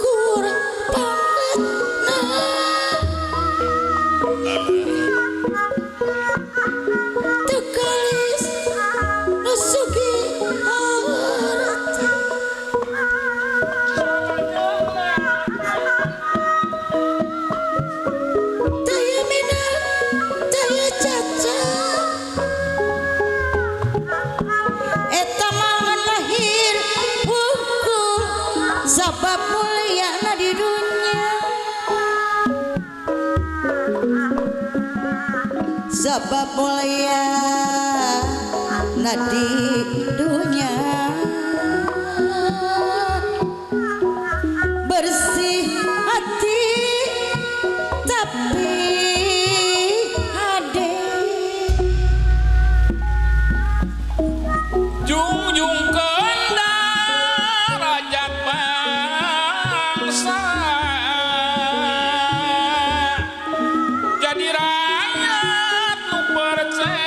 Lugur pangkatna teu kalis nu sugih harta daya minang daya cacat eta mangan lahir hukum sabab mulyana di dunya sabab mulyana di dunya bersih hati tapi hade Jungjungkeun darajat bangsa jadi rakyat nu perceka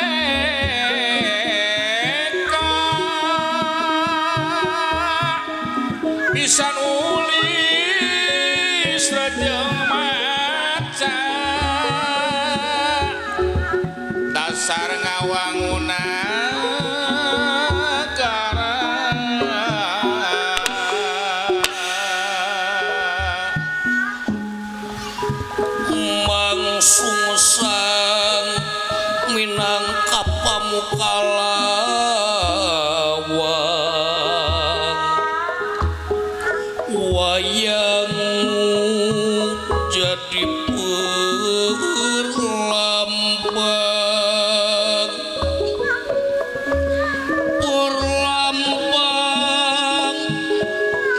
bisa nulis jeung maca dasar ngawangunan negara Mangsungsang minangka pamukalawang wayang jadi perlambang perlambang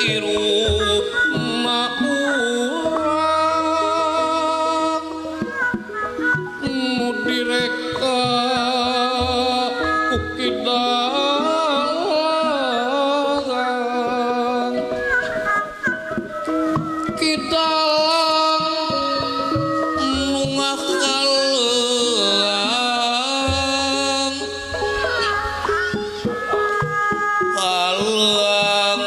hirupna urang nu direka ku kidalang kidalang nu ngakaleang kaleang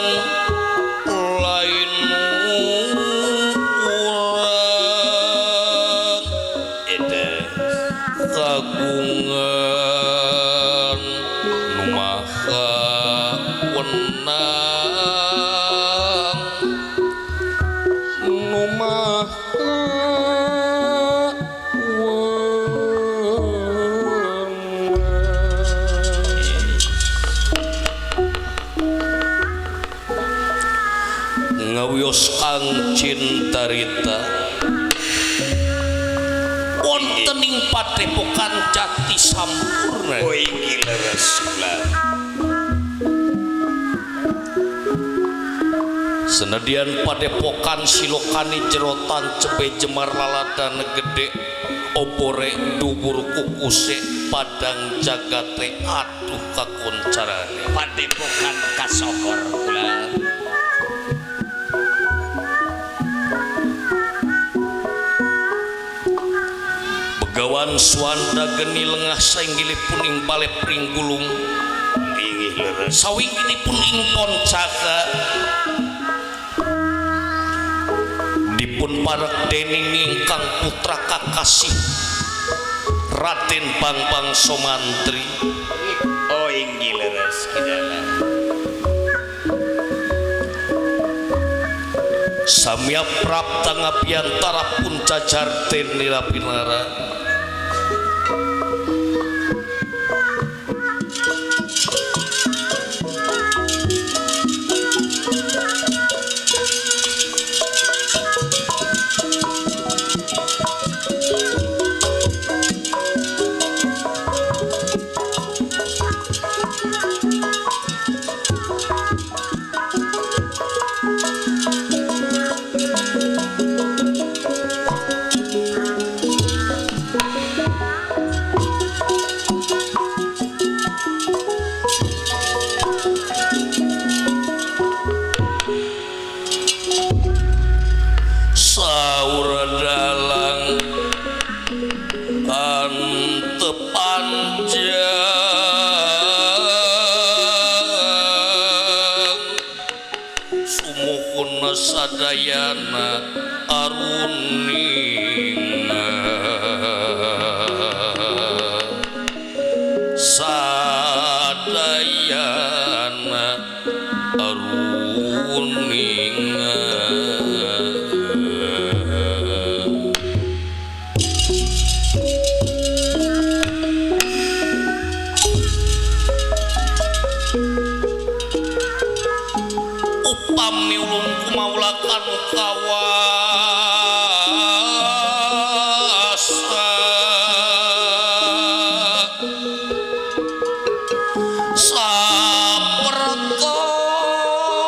lain nu urang kagungan nu maha wenang nu maha wenang. Ngawios kang cintarita wonten ing padepokan Jati Sampurna. Oh inggih leres kula. Senedian padepokan silokani jerotan cebe jemar laladan gede obore dubur kukuse padang jagate aduh kakoncarane Padepokan kasokor kula. Begawan Suwanda geni lengah sainggilipun ing bale pringgulung Inggih leres. sawingginipun ing Poncaka dipun parek dening ingkang putra kakasih Raden Bangbang Somantri. Oh inggih leres kidala. Samya prapta ngabiyantara pun cacar den nila pinara Sadayana aruning Sadayana aruning Upami ulun kumaula kanu kawasa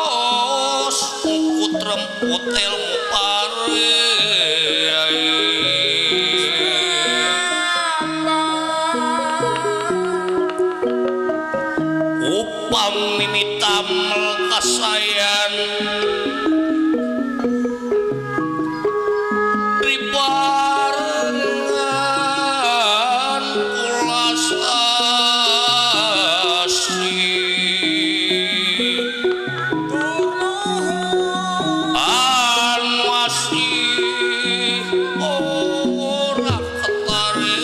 sapertos kutremput ilmu pare upami mitamel kasayan dibarengan ulas asih anu asih ora ketare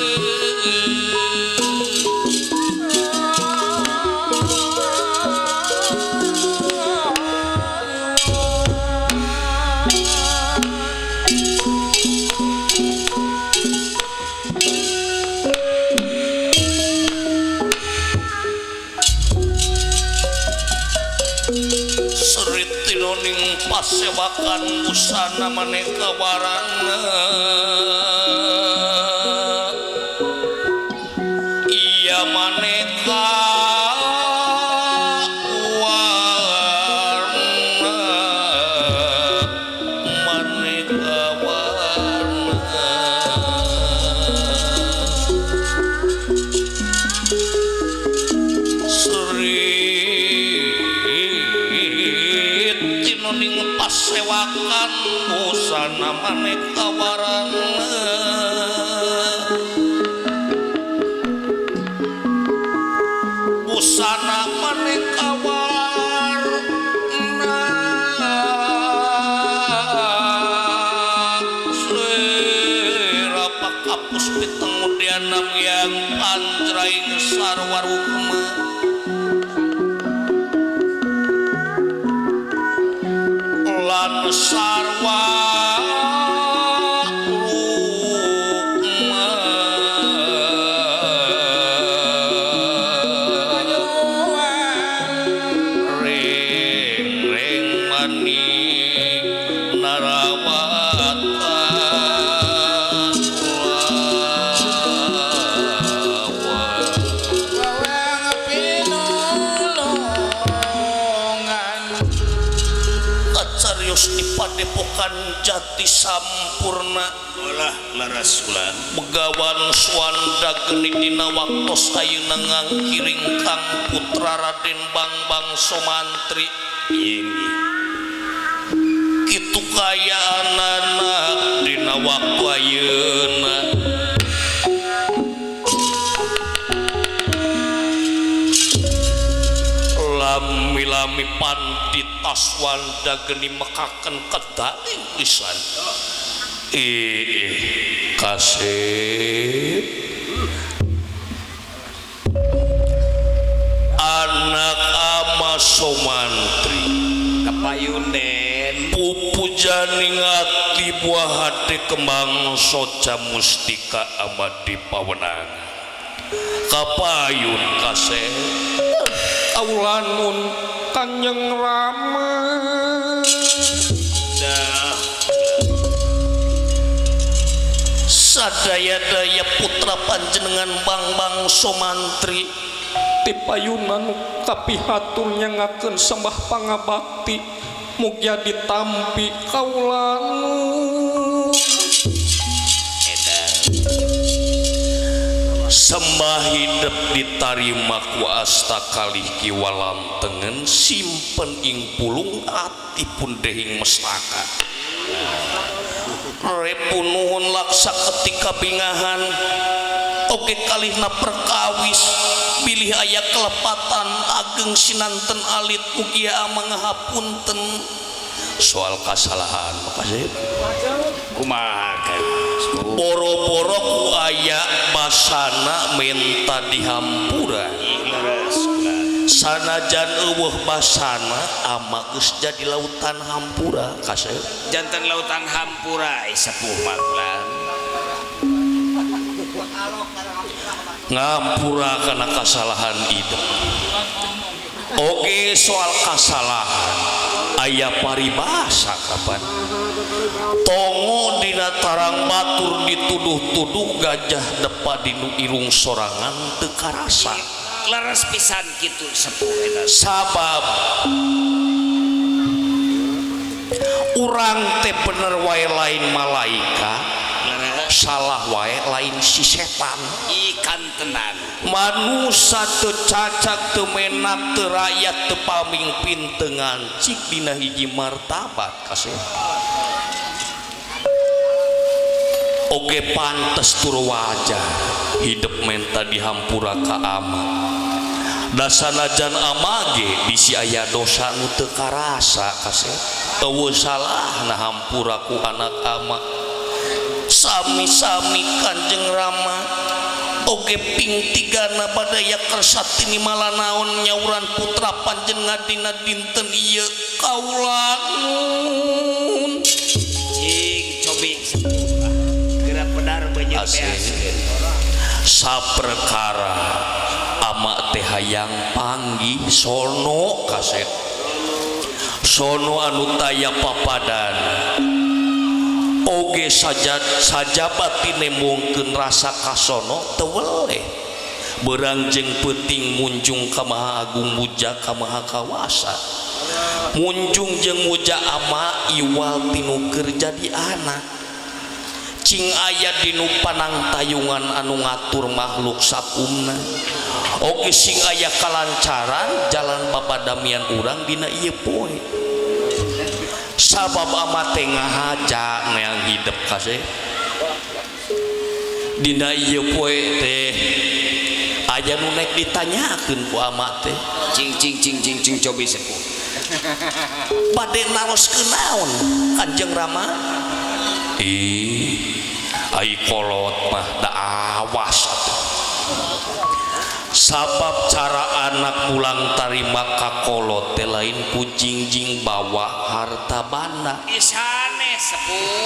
Pasewakan busana maneka warna iya maneka warna maneka warna Sri ning pasewakan busana maneka warna busana maneka warna serapak kapus pitengudianam yang panjraing sarwarukma lan sarwa rukma ring ring mani narawata di Padepokan Jati Sampurna olah leres ulan Begawan Swanda geni dina waktos ayeuna ngangkiring Kang Putra Raden Bangbang Somantri inggih kitu kayaanana dina waktu ayeuna lami-lami pandita Swanda geni mekaken kedaling pisan kasih anak ama Somantri kapayun den pupujaning ati buah hati kembang soca mustika amadi pawenang kapayun kasih kaulanun Kanjeng Rama dah sadaya-daya putra panjenengan Bangbang Somantri tipayunan kapihatur nyangakeun sembah pangabakti mugia ditampi kaulanun sembah hidup ditarima ku asta kalih kiwa lantengen simpen ing pulung ati pundehing mestaka repu nuhun laksa ketika bingahan oge kalihna perkawis bilih aya kelepatan ageng sinanten alit mugia amangahapunten Soal kasalahan makasih. Kumaha kan? Boro-boro ku aya basana menta dihampura. Leres ulan. Sanajan eueuh basana ama geus jadi lautan hampura kasep. Janten lautan hampura sepuh mah ulan. Ngampura kana kasalahan itu. Oke soal kasalahan aya paribasa kapan tongo dina tarang batur dituduh-tuduh gajah depa dinu irung sorangan teu karasa. Leres pisan kitu sepuh eta. Sabab urang teh bener wae lain malaikat, salah wae lain si setan. Ikan tenan. Manusa teu cacak teu menak teu rakyat teu pamingpin teu ngancik dina hiji martabat kasih. Oge pantes tur wajar hidup menta dihampura ka ama. Da sanajan ama ge bisi aya dosa nu teu karasa kasih. Eueuh salahna hampura ku anak ama. Sami-sami Kanjeng Rama oge ping tigana badaya kersatini malanaon nyauran putra panjenengan dina dinten ieu kaulangun. Cing cobi sepuh geura pedar beunyeut beaskeun. Saperkara ama teh hayang panggih sono kaset. Sono anu taya papadan. Oge sajabat tinembongkeun rasa kasono teu weleh. Berang jeung peuting munjung ka Maha Agung muja ka Maha Kawasa. Munjung jeung muja ama iwal tinu keur jadi anak. Cing aya dinu panangtayungan anu ngatur makhluk sakumna. Oge sing aya kalancaran jalan papadamian urang dina ieu poe. Sabab ama teh ngahaja neang hidup kasih. Dina ieu poe teh aya nu nek ditanyakeun ku ama teh. Cing cing cing cing cing cobi sepuh. Bade naroskeun naon Kanjeng Rama? Ih, ai kolot mah da awas atuh. Sabab cara anak mulang tarima ka kolot teh lain ku jingjing bawa harta banda. Isane sepuh.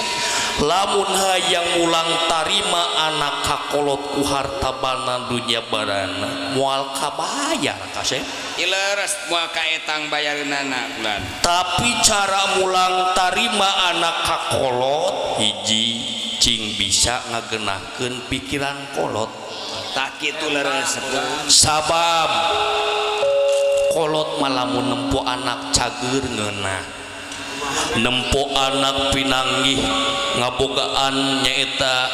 Lamun hayang mulang tarima anak ka kolot ku harta banda dunya barana moal kabayar kasep. Ileres moal kaetang bayareunana bulan. Tapi cara mulang tarima anak ka kolot hiji cing bisa ngagenahkeun pikiran kolot. Tak kitu leres sepuh. Sabab kolot malamun nempo anak cager ngeunah. Nempo anak pinanggih ngabogaan nyaeta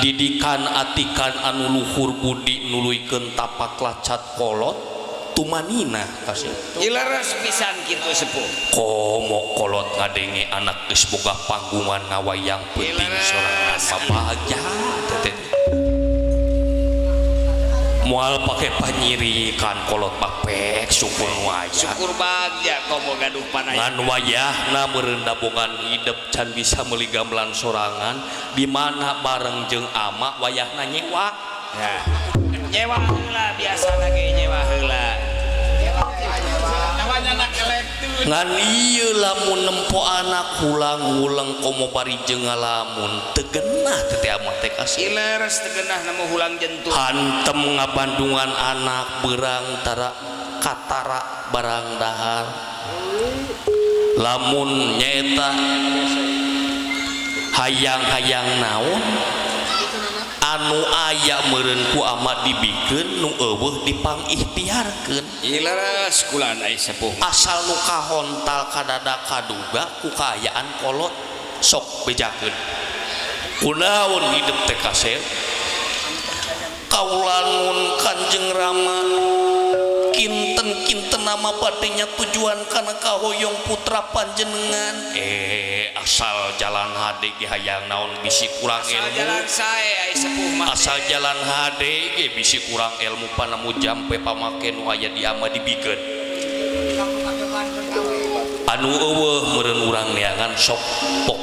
didikan atikan anu luhur budi nuluykeun tapak lacat kolot tumanina kasih. Ileres pisan kitu sepuh. Komo kolot ngadenge anak geus boga panggungan ngawayang peuting sorangan bahagia teteh. Moal pake panyirikan kolot mapek syukur wayah. Syukur bagja komo gaduh panaya. Ngan wayahna meureun dabongan hidup can bisa meuli gamelan sorangan di mana bareng jeung ama wayahna nyewa. Ya. Nyewa heula biasana ge nyewa heula. Ngan ieu lamun nempo anak hulang-huleng komo bari jeung ngalamun teu genah teh ama teh kasih. Ileres teu genah nemu hulang jentuh. Hantem ngabandungan anak beurang tara katara barang dahar. Lamun nyaeta hayang-hayang naon anu aya meureun ku ama dibikeun nu eueuh dipangikhtiarkeun. Ileres kulan ai sepuh. Asal nu kahontal kadada kaduga ku kaayaan kolot sok bejakeun. Kunaon hidup teh kasep? Kaulangun Kanjeng Rama kinten-kinten nama badinya tujuan kana kahoyong putra panjenengan. Asal jalan hade ge hayang naon bisi kurang asal ilmu. Jalan sae ai sepuh mah. Asal jalan hade ge bisi kurang ilmu panemu jampe pamake nu aya di ama dibikeun. Anu eueuh meureun urang neangan sok pok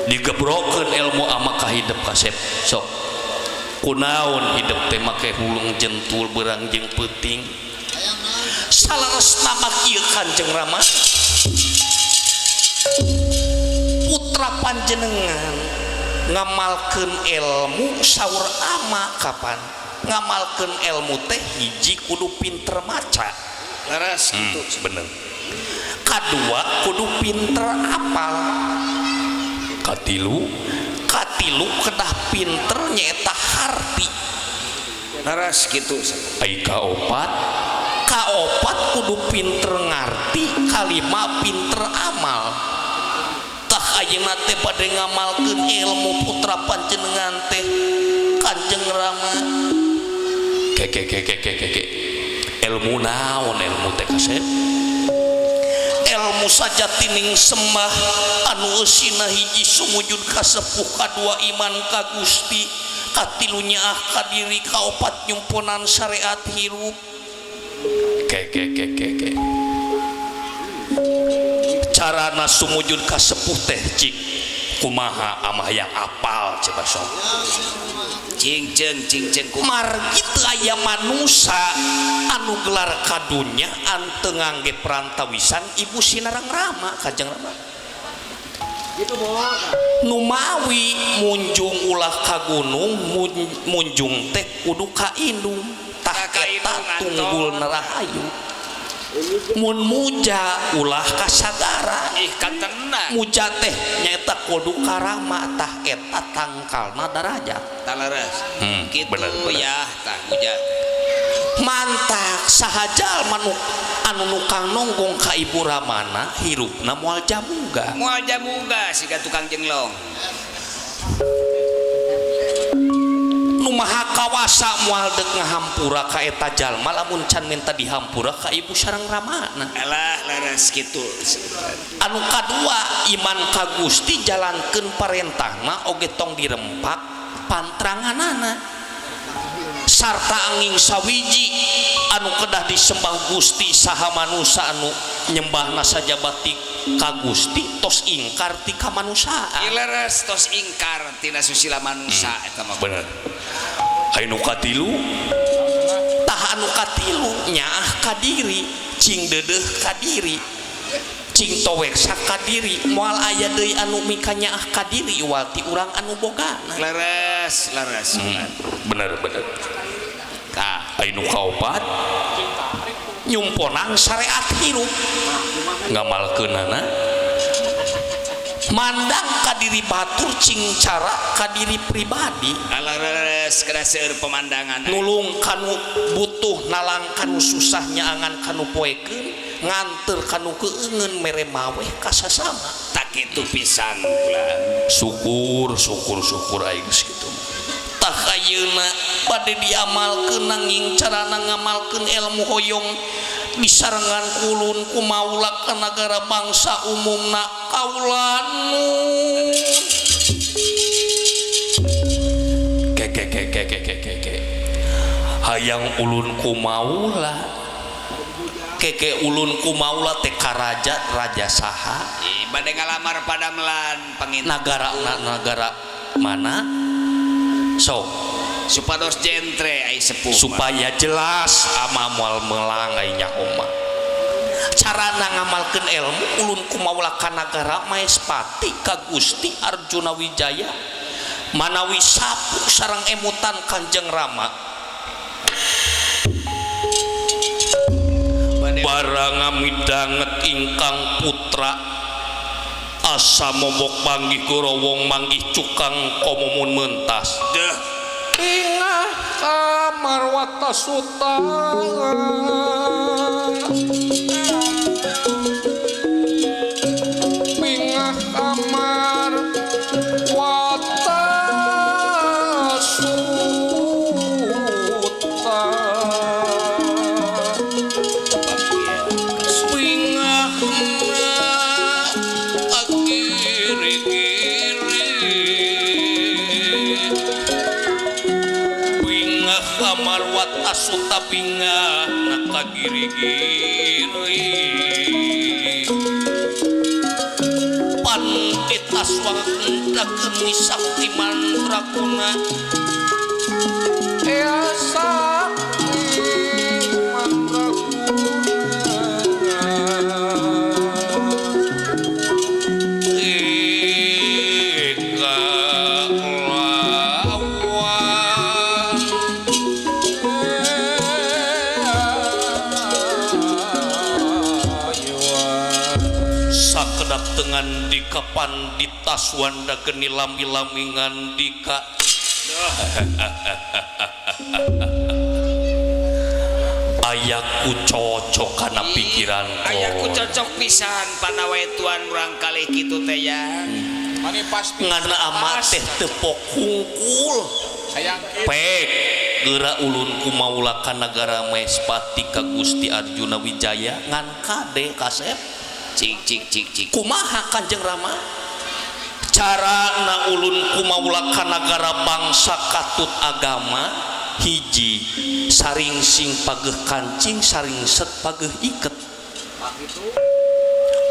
digebrokeun ilmu ama ka hidep kasep sok kunaon hidep teh make hulung jentul berang jeung peuting salaresna mah kieu Kanjeng Rama putra panjenengan ngamalkeun ilmu saur ama kapan ngamalkeun ilmu teh hiji kudu pinter maca leres gitu bener kadua kudu pinter apal katilu kedah pinter nyaeta harti leres gitu ai kaopat kudu pinter ngarti kalima pinter amal tah ayeuna teh bade ngamalkeun ilmu putra panjenengan teh Kanjeng Rama ke ilmu naon ilmu teh kasep ilmu sajatining sembah anu eusina hiji sumujud kasepuh kadua iman ka Gusti katilu nyaah ka diri kaopat nyumponan syariat hirup ke carana sumujud kasepuh teh cik kumaha amah yang apal coba sok cingceng margi teu aya manusa anu gelar kadunya anu teu ngangge perantawisan ibu sinarang Rama Kanjeng Rama nu mawi munjung ulah ka gunung munjung teh kudu ka indung tah eta tunggul nerahayu mun muja ulah ka sagara ih katena muja teh nyaeta kudu karama tah eta tangkalna darajat tah leres kitu bener. Ya tah muja mantak saha jalma anu nukang nonggong ka ibu Ramana hirupna moal jamuga siga tukang jenglong nu maha kawasa moal deuk ngahampura ka eta jalma lamun can minta dihampura ka ibu sareng Ramana alah leres kitu anu kadua iman ka Gusti jalankeun parentahna oge tong dirempak pantranganana sarta angin sawiji anu kedah disembah Gusti saha manusa anu nyembahna sajabati ka Gusti tos ingkar ti kamanusaan leres tos ingkar tina susila manusa eta mah bener anu katilu tah anu katilu nyaah ka diri cing deudeuh ka diri cing toweksa ka diri moal aya deui anu mika nyaah ka diri iwal ti urang anu bogana leres bener tah anu kaopat nyumponang syariat hirup ngamalkeunana mandang ka diri batur cing cara ka diri pribadi leres kada seueur pemandangan nulung kanu butuh nalang kanu susah nyaangan kanu poekeun nganteur kanu keungeun mere maweh ka sasama tak kitu pisan kula syukur aing geus kitu tah ayeuna bade diamalkeun nanging carana ngamalkeun ilmu hoyong disarengan kulun kumaula ka nagara bangsa umumna kaulanun ke hayang ulun kumaula keke ulun kumaula teh karaja raja saha bade ngalamar padamelan pangin nagara nagara mana sok supados jentre ai sepuh supaya jelas ama moal melang ai nyaho mah carana ngamalkeun ilmu ulun kumaula ka nagara Maespati ka Gusti Arjuna Wijaya manawi sapu sareng emutan Kanjeng Rama barang midanget ingkang putra asa momok manggih gorowong manggih cukang komomun mentas deh ingah kamar watasuta bingah kamar watasuta bingah akiri-kiri bingah kamar watasuta bingah ka giri-giri Pandita Swanda geni sakti mandraguna Ya sakti mandraguna Ika lawan sakedap dengan dika Pandita Swanda geni lami-lami ngandika ayaku cocok kana pikiran Ayaku cocok pisan panawe tuan urang kalih kitu teh ya. Mani pasti ngana ama teh teu pokungkul sayang pek geura ulun kumaula ka nagara Maespati ka Gusti Arjuna Wijaya ngan kade kasep Cik cik cik cik. Kumaha Kanjeng Rama carana ulun kumaula ka nagara bangsa katut agama hiji saringsing pageuh kancing saringset pageuh iket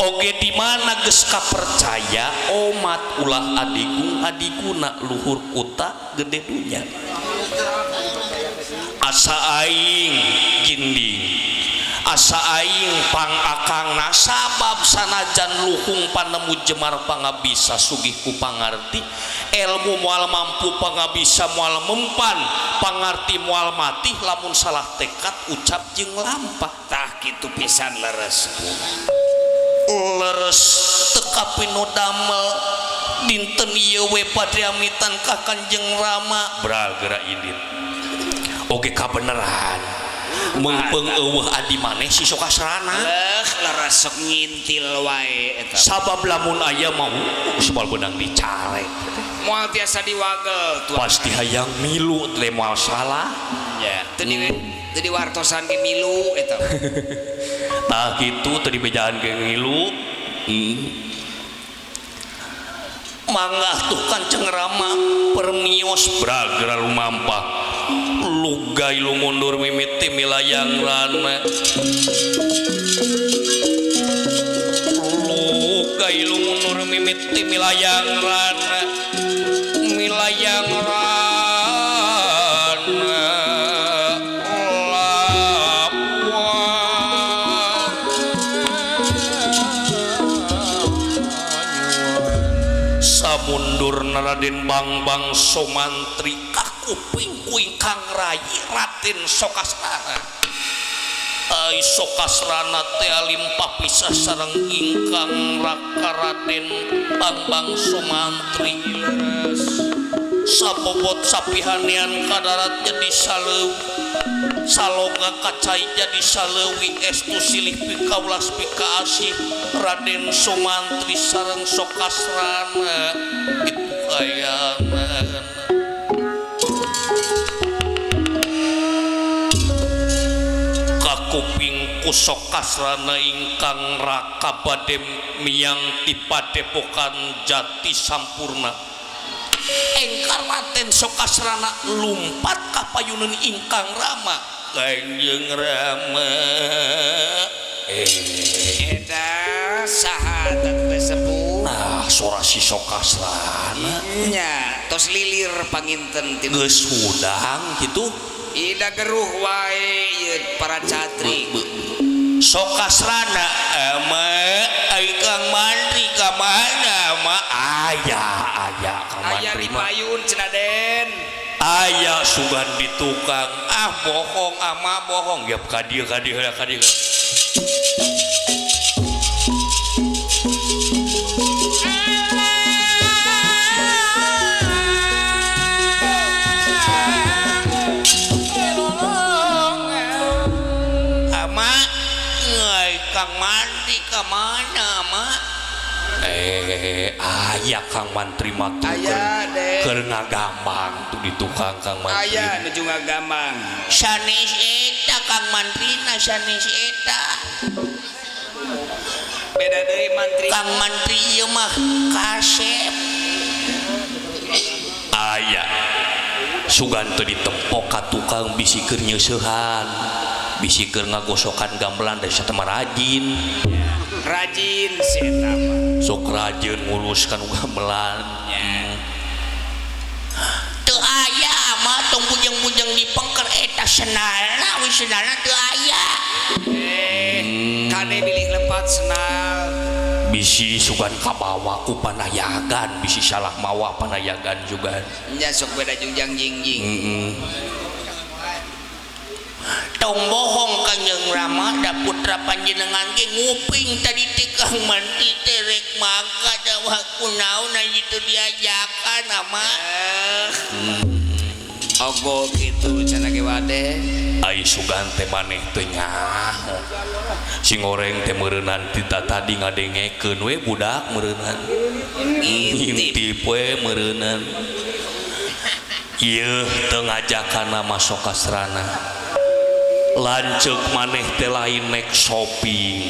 oge di mana geus kapercaya omat ulah adigung adiguna luhur kuta gede dunya asa aing ginding asa aing pangakangna sabab sanajan luhung panemu jemar pangabisa sugih ku pangarti ilmu moal mampu pangabisa moal mempan pangarti moal mati lamun salah tekad ucap jeung lampah Tah kitu pisan leres. Leres teu kapino damel dinten ieu we bade amitan ka Kanjeng Rama bral geura indit oge kabeneran meungpeung eueuh adi maneh si Sokasrana Leuh leres sok ngintil wae eta. Sabab lamun aya mau sebal benang dicarek Moal tiasa diwagel tuan. Pasti hayang milu teh moal salah Ya, teu di teu diwartosan ge milu eta. Tah kitu teu dibejaan ge ngilu. Mangga tuh Kanjeng Rama permios bragra lumampah lugai lumundur mimiti milayang rana lugai lumundur mimiti milayang rana milayang rana lawan samundur Raden Bangbang Somantri kakuping ku ingkang rayi Raden Sokasrana. Ai Sokasrana teh limpah pisah sareng ingkang raka Raden Bangbang Somantri sabobot sapihanean kadarat jadi saleuwi saloga kacai jadi saleuwi estu silih pikaulas pikaasih Raden Somantri sareng Sokasrana itu kayangan kakuping ku Sokasrana ingkang raka bade miyang ti padepokan Jati Sampurna engkar Raden Sokasrana lumpat ka payuneun ingkang Rama Kanjeng Rama Eta saha teh sepuh? Nah sora si Sokasrana Nya tos lilir panginten tinu. Geus hudang kitu Ida geruh wae ieu para catri. Sokasrana ama ai Kang Mantri ka mana ma aya aya Kang Aya Mantri di mah payun cenah Den. Aya sugan di tukang ah bohong ama bohong ya ka dieu ka dieu ka dieu ama ngai Kang Mantri ka mana ama aya Kang Mantri mah tuh Aya Den. keur ngagambang tuh di tukang Kang Mantri. Aya nuju ngagambang. Sanes eta Kang Mantrina sanes eta. Beda deui mantri. Kang Mantri ieu mah kasep. Aya sugan teu ditempok ka tukang bisi keur nyeuseuhan. Bisi keur ngagosokan gamelan da sia teh mah rajin. Rajin si eta mah. Sok rajin ngurus kanu gamelan. Teu aya mah tong bujang-bujang di pengker eta senalna we senalna teu aya. Kade bilih lepat senal. Bisi sugan kabawa ku panayagan, bisi salah mawa panayagan juga. Nya sok beda jungjang jingjing. Tong bohong Kanjeng Rama da putra panjenengan ge nguping tadi teh Kang Mantri teh rek mangga da kunaon aya teu diajakan ama. Ogo kitu cenah ge wade. Ai sugan teh maneh teu nyaho. Sing goreng teh meureunnan ti tadi ngadengekeun we budak meureunnan. Ngintip we meureunnan. Ieu teu ngajakan nama Sokasrana. Lanceuk maneh teh lain nek shopping,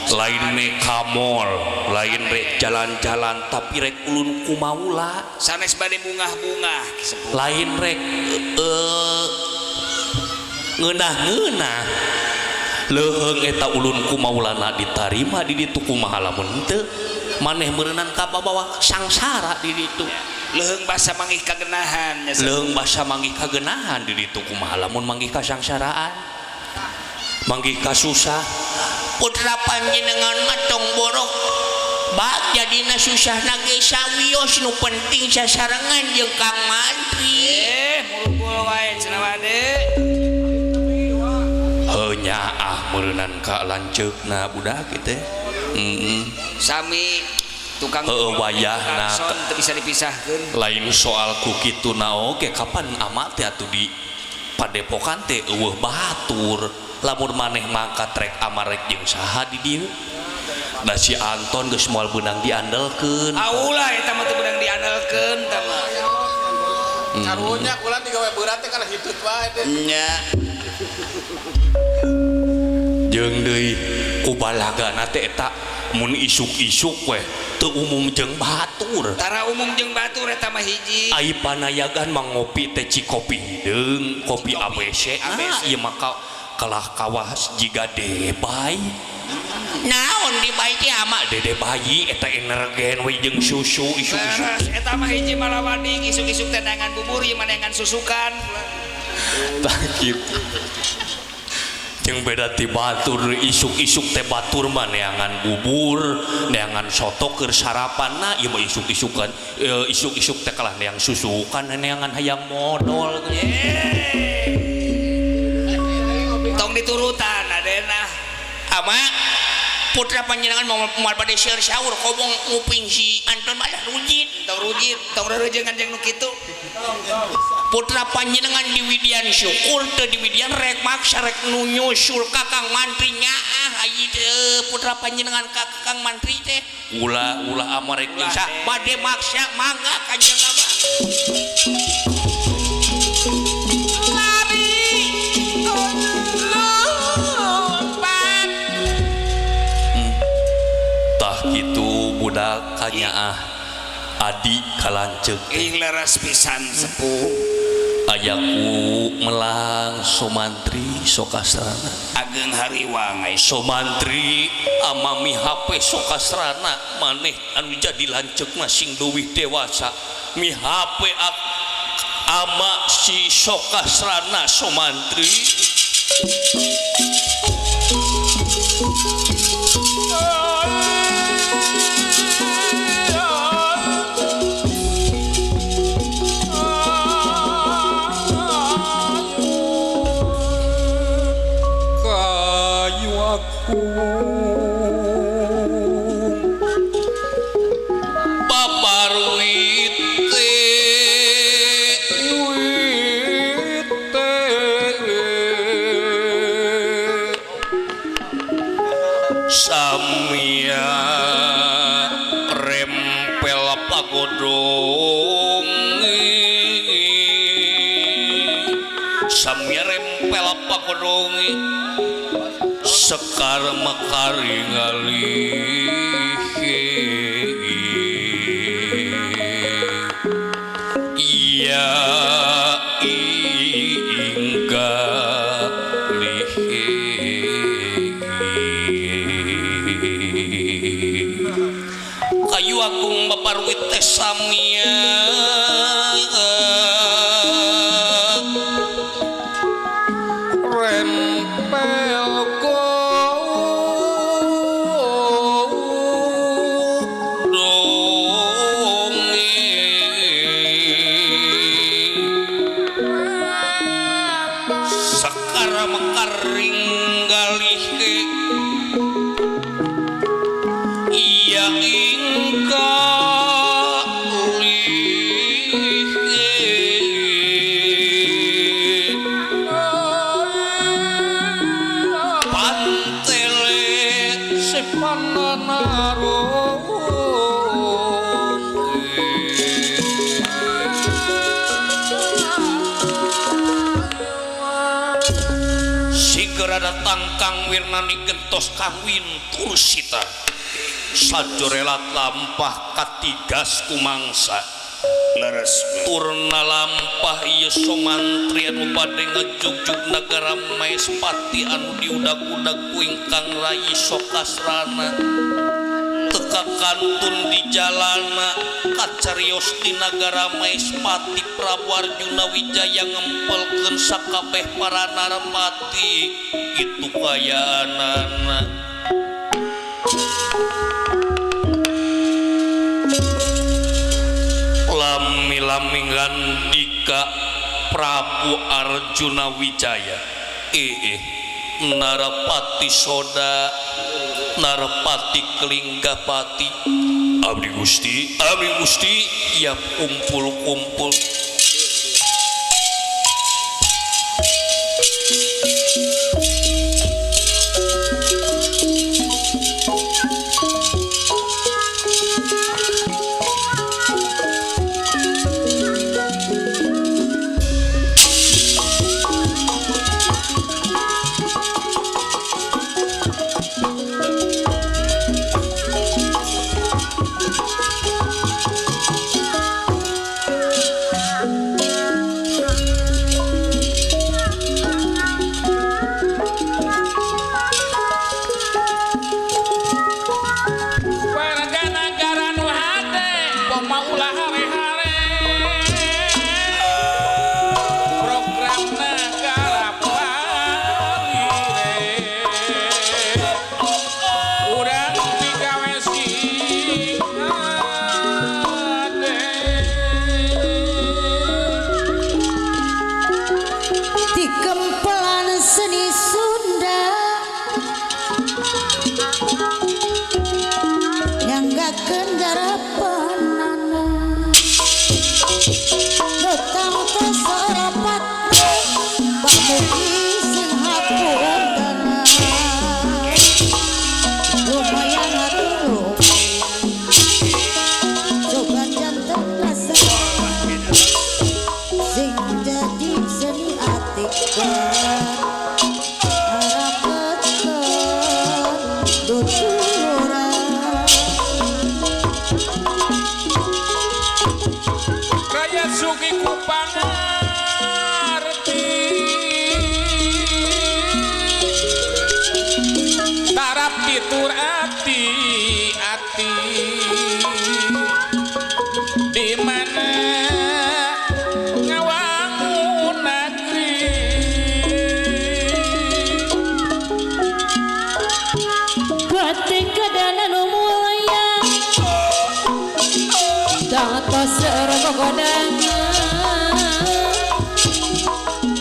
lain nek ka mall, lain rek jalan-jalan tapi rek ulun kumaula. Sanes bade bungah-bungah sepuh. Lain rek ngeunah-ngeunah. Leuheung eta ulun kumaulana ditarima di ditu kumaha lamun henteu. Maneh meureunan ka bawa sangsara di ditu. Leuheung basa manggih kagenahan nya. Leuheung basa manggih kagenahan di ditu kumaha lamun manggih kasangsaraan. Manggih kasusah. Putra panjenengan mah tong borok bak jadina susahna ge sawios nu penting sasarengan jeung Kang Mantri. Murugul wae cenah wade. Heuh nyaah meureunnan ka lanceukna budak kitu. Sami tukang heueuh wayahna teu bisa dipisahkeun. Lain soal ku kituna oge kapan ama teh atuh di padepokan teh eueuh batur. Lamun maneh mangkat rek amarek jeung saha di dieu. Da si Anton geus moal beunang diandelkeun. Aulah eta mah teu beunang diandelkeun tah mah. Karunya kula digawe beurat teh kana hitut wae teh. Nya. Jeung deui ku balagana teh eta mun isuk-isuk we teu umum jeung batur. Tara umum jeung batur eta mah hiji. Ai panayagan mah ngopi teh cikopi hideung, kopi ABC. Nah, ieu mah kalah kawas jiga debay. Naon debay teh ama dede bayi eta energen we jeung susu isuk-isuk. Eta mah hiji malawading isuk-isuk teh neangan bubur ieu mah neangan susukan. Tah kitu. Jeung beda ti batur isuk-isuk teh batur mah neangan bubur, neangan soto keur sarapanna ieu mah isuk-isukan isuk-isuk teh kalah neang susukan neangan hayang modol. Tong diturutan adena. Ama putra panjenengan mau moal bade seur sahur kobong nguping si Anton malah rujit. Tong rujit, tong reureungan jeung nu kitu. Putra panjenengan di Widian syukur teu di Widian rek maksa rek nu nyusul ka Kang Mantri nyaah ayi teh putra panjenengan ka Kang Mantri teh. Ulah ulah ama rek jeung sa bade maksa mangga kanjeng abah. Gitu budak kanyaah adi kalanceuk ing leres pisan sepuh ayaku melang Somantri Sokasrana ageng hariwang Somantri amami HP Sokasrana maneh anu jadi lanceukna sing leuwih dewasa mi HP ama si Sokasrana Somantri. Samia rempel pagodong samia rempel pagodong sekar mekari ngalih iya ingga lihe. abdi teh samia rempel datang Kang Wirnani gentos kawin Tursita sajorelat lampah katigas kumangsa leres turna lampah ieu somantri anu bade ngajugjug nagara Maespati anu diudag-udag ku ingkang rayi Sokasrana teka kantun di jalana kacarios di nagara Maespati Prabu Arjuna Wijaya ngempelkeun sakabeh para narapati itu kayaanana lami-lami ngandika Prabu Arjuna Wijaya Narapati Soda Narapati Kelinggapati abdi Gusti ya kumpul-kumpul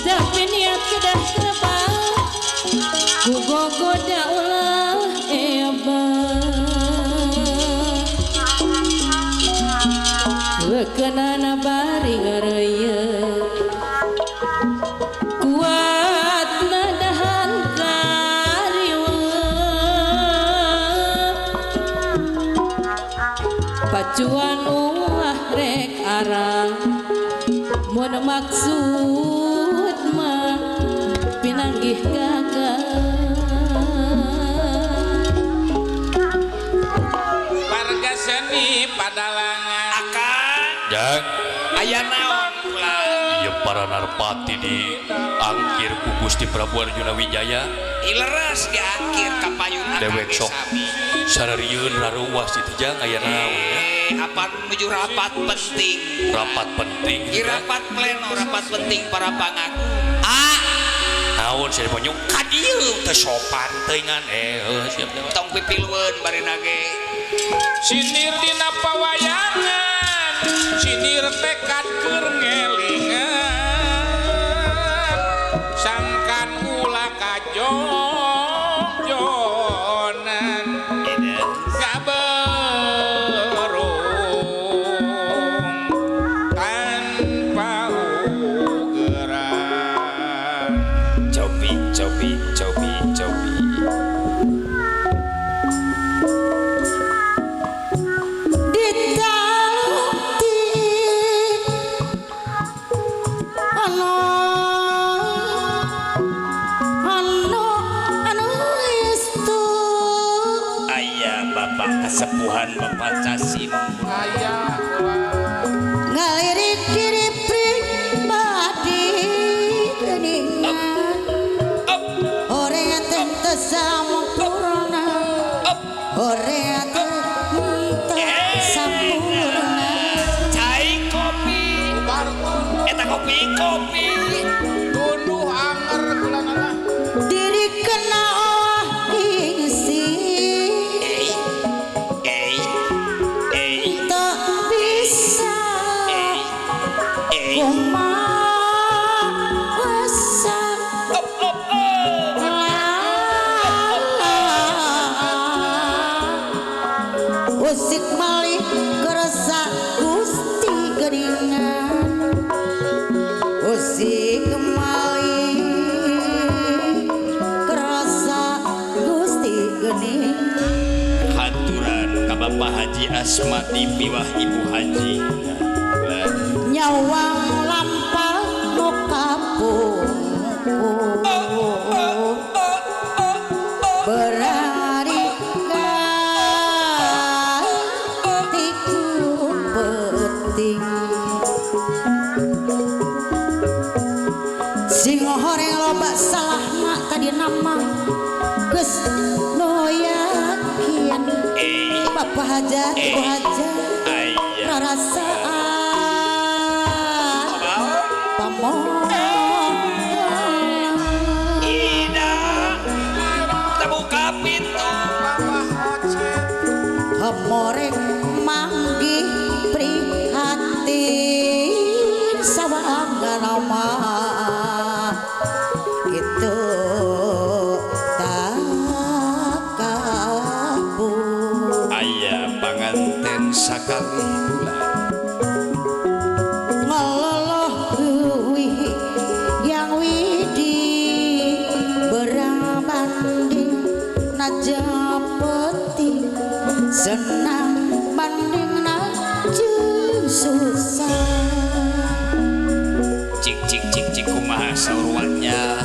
Tapi niat kedah kebal ku gogoda ulah ebah lekenana bari ngareuyeuh kuat nadahan kariweuh pacuan ulah rek arang mun maksud mah pinanggih gagal warga seni padalangan akan jang aya naon kula ieu para narpati di angkir ku Gusti Prabu Arjuna Wijaya ileres diangkir ka payun dewek sok sami. Sararieun raruas itu jang aya naon ya. Apa menuju rapat penting? Rapat penting. Di rapat pleno, rapat penting para pangak. Ah, naon sia ponyong ka dieu teu sopan teuingan siap tong pipilueun barina ge. Sinir dina pawayangan, sinir tekad keur ngelingan. Sangkan ulah kajong-jonan. Ngaberung tanpa ugeran. Cobi cobi cobi cobi. Ditaluti anu anu anu istu. Aya bapak kesepuhan bapak Casim. Aya ngalirik diri pribadi geuningan oreng teh teu sampurna, oreng teh teu sampurna. Cai kopi bar eta kopi kopi. Tunduh anger kulanana. Diri kena oah gengsi Eh eh eh tak bisa eh eh. Kumawasa Op op op. Usik malih kerasa Gusti geuningan, usik malih kerasa Gusti geuningan. Haturan ka Bapak Haji Asmati miwah Ibu Haji. Nyawang lampah nu kapungkur berari tiku penting sing horeng loba salahna tadi nama geus nu yakin. Bapak hajat ibu hajat Aya rarasaan pamong Ida terbuka pintu. Hemoreng manggih prihatin sawangan mah kitu takabur. Aya panganten sakalih bulan. Ngeloloh wih yang widi berang banding naja peti senang banding najeng susah. Cik cik cik cik kumaha saurwanya.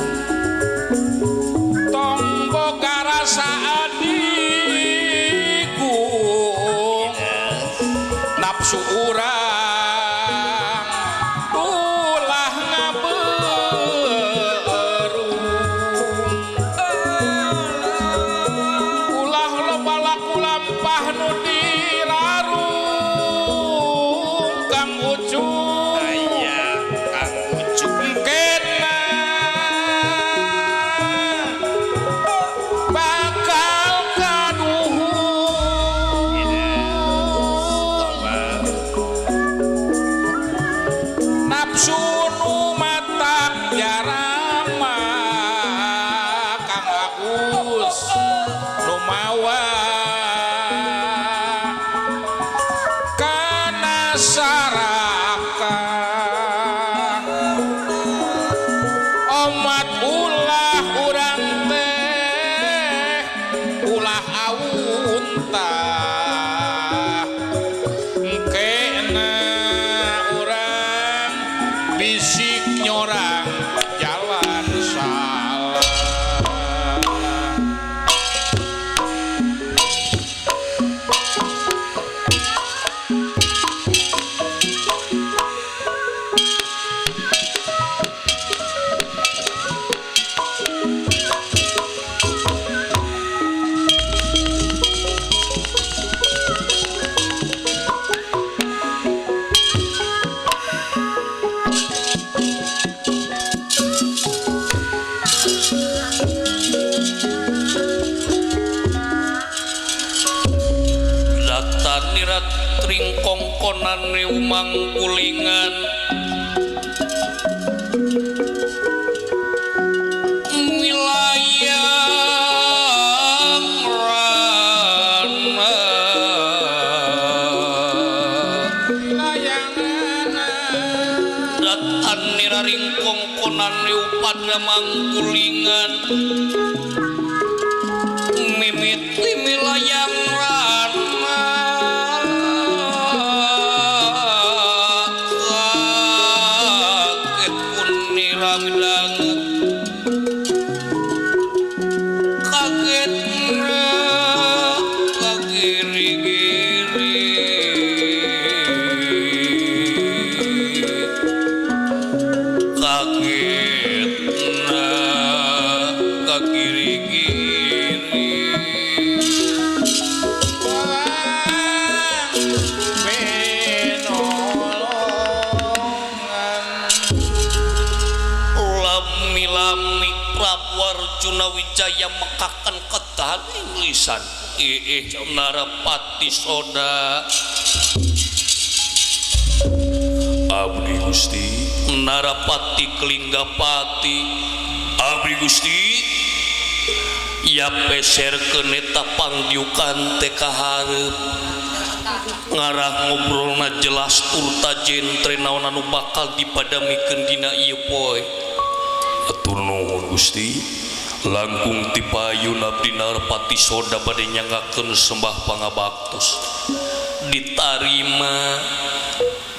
Tong boga rasa adiku nafsu urang ulah ngaberung, ulah loba laku lampah nu dirarung Kang Ucup. Aya Kang Ucup. Kena bakal kaduhung nafsu nu matak jarama Kang Agus nu mawa kana saraka omat ulah urang teh ulah awuntah kena urang bisik nyorang jalan salah. Prabu Mangkulingan wilayah rana datan niraring kongkonan liupada Mangkulingan mimiti milayang rana kaget kunira midangu kaget kagiri-giri kaget kagiri-giri lami-lami Prabu Arjuna Wijaya mekakan ketahan lisan ih Narapati Soda abdi Gusti Narapati Kelinggapati abdi Gusti ya peser keneta pangdiukan teh kahareup ngarah ngobrolna jelas turta jentre naon anu bakal dipadamikeun dina ieu poe. Atur nuhun Gusti langkung ti payun abdi Narapati Soda bade nyanggakeun sembah pangabaktos ditarima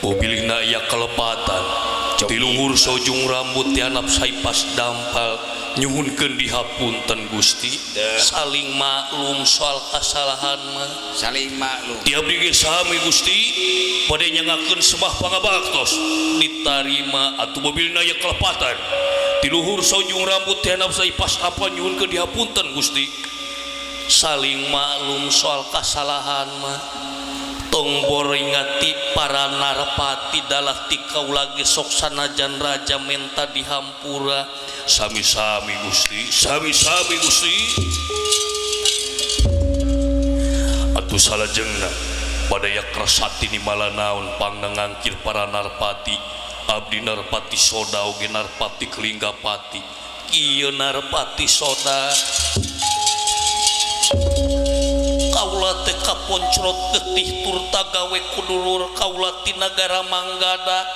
mobilna aya kalepatan ti luhur sojung rambut tianap saipas dampal nyuhunkeun dihapunten Gusti saling maklum soal kasalahan mah saling maklum ti abdi ge sami Gusti bade nyanggakeun sembah pangabaktos ditarima atuh mobilna aya kalepatan ti luhur sojung rambut tianap saipas dampal nyuhunkeun dihapunten Gusti saling maklum soal kasalahan mah tong boringati para narapati dalah ti kaula ge sok sanajan raja menta dihampura sami-sami Gusti sami-sami Gusti atuh salajengna badaya kresati ni malanaon pangnangangkir para narapati abdi Narapati Soda oge Narapati Kelinggapati ieu Narapati Soda kaula teh kaponcrot getih turta gawe kudulur kaula ti nagara Manggada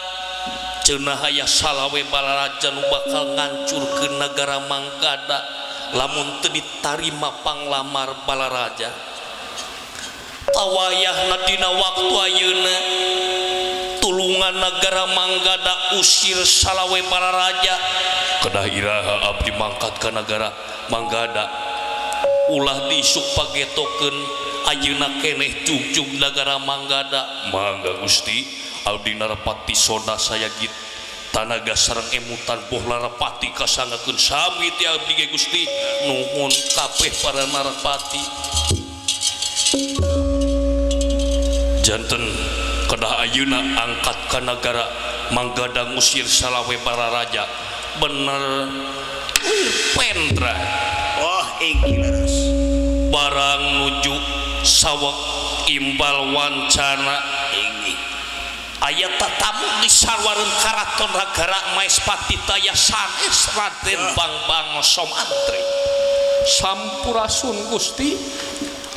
cenah aya salawe balaraja nu bakal ngancurkeun nagara Manggada lamun teu ditarima panglamar balaraja tawayahna dina waktu ayeuna tulungan nagara Manggada usir salawe balaraja kedah iraha abdi mangkat ka nagara Manggada ulah diisuk pagetokeun ayeuna keneh jugjug nagara Manggada mangga Gusti abdi Narapati Soda sayagit tanaga sareng emutan boh Larapati kasangakeun sami ti abdi ge Gusti nuhun kabeh para narapati janten kedah ayeuna angkat ka nagara Manggada ngusir salawe balaraja bener Pendra oh inggih leres barang nuju sawek imbal wancana inggih aya tatamu di sarwareun karaton nagara Maespati taya sanes Raden Bangbang Somantri sampurasun Gusti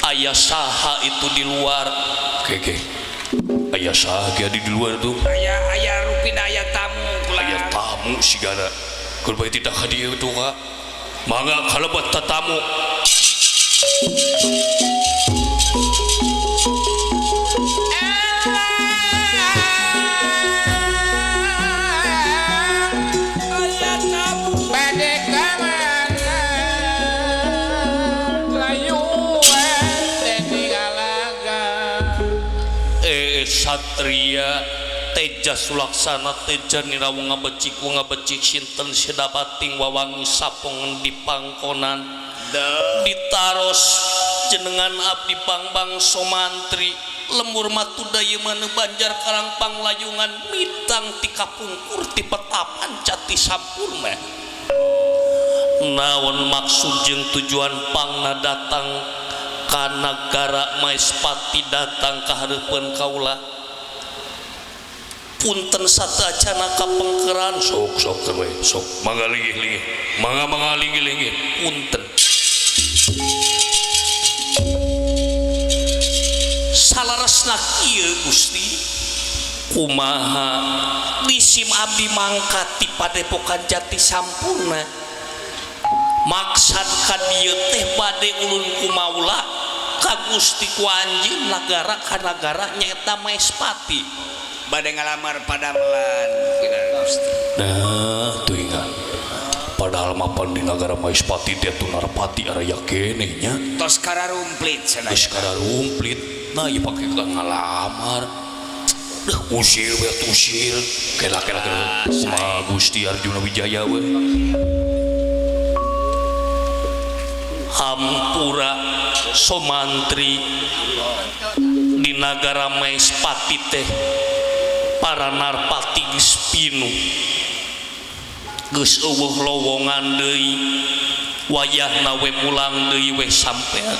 aya saha itu di luar keke aya saha ge di luar tuh aya aya rupina aya tamu kula aya tamu sigana keur bae tidak ka dieu tuh ka mangga kalebet tatamu aya tamu bade ka mana layuan teh digalaga satria Teja Sulaksana Teja nirawung ngabecik ngabecik sinten sedabating wawangi sapong di pangkonan ditaros jenengan abdi Bangbang Somantri lemur matuda manu Banjar Karang Panglayungan mitang ti kapungkur ti petapan jati sampurna naon maksud jeung tujuan pangna datang ka nagara Maespati datang ka hareupeun kaula Punten sateuacana kapengkeran sok sok we sok mangga linggih-linggih mangga mangga linggih-linggih punten salaresna kieu Gusti kumaha disim abdi mangkat ti Padepokan Jati Sampurna maksad ka dieu teh bade ulun kumaula ka Gusti ku anjeun nagara ka nagara nyaeta Maespati bade ngalamar padamelan Gusti. Nah tuh ingat padahal mapan di nagara Maespati teh tuh narpati araya keneh nya tos kararumplit cenah geus kararumplit nah ieu pake ngalamar deh usir we usir kela kela kela kumaha Gusti Arjuna Wijaya we hampura somantri di nagara Maespati teh para narpati geus pinuh geus eueuh lowongan deui wayahna we mulang deui we sampean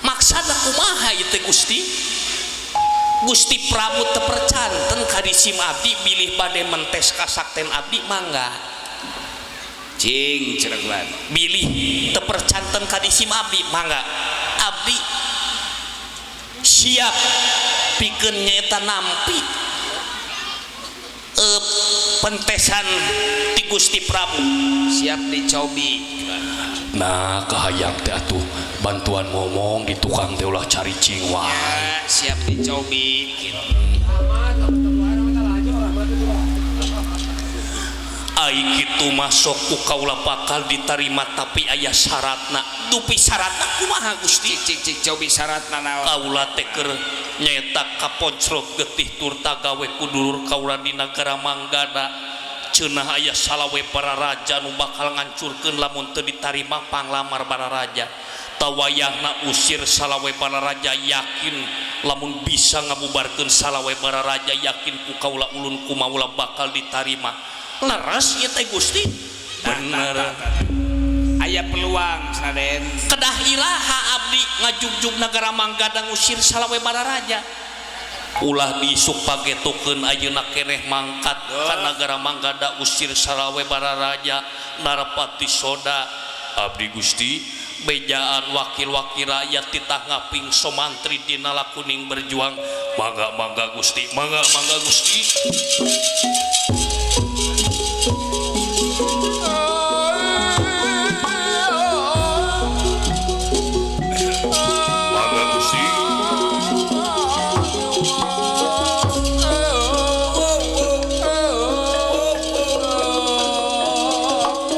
maksana kumaha ieu teh Gusti Gusti Prabu teu percanten ka disim abdi bilih bade mentes kasakten abdi mangga cing cereguan bilih teu percanten ka disim abdi mangga abdi siap pikeun nyaeta nampi pentesan ti Gusti Prabu siap dicobi. Nah kahayang teh atuh bantuan ngomong di tukang teh ulah cari cing wae siap dicobi gitu. Ai kitu masuk ku kaula bakal ditarima tapi aya syaratna dupi syaratna kumaha Gusti cik cik cobi syaratna naon kaula teh keur nyaeta kaponcrot getih turta gawe ku dulur kaula di nagara Manggana cenah aya salawe para raja nu bakal ngancurkeun lamun teu ditarima panglamar para raja tawayahna usir salawe para raja yakin lamun bisa ngabubarkeun salawe para raja yakin ku kaula ulun kumaula bakal ditarima leres ieu teh Gusti bener aya peluang Raden kedah iraha abdi ngajugjug nagara Manggada ngusir salawe para raja ulah disuk pagetokeun ayeuna keneh mangkat ka nagara Manggada usir salawe para raja narapati soda abdi Gusti bejaan wakil-wakil rakyat titah ngaping somantri dina lakuning berjuang mangga mangga Gusti mangga mangga Gusti. Mangga Gusti.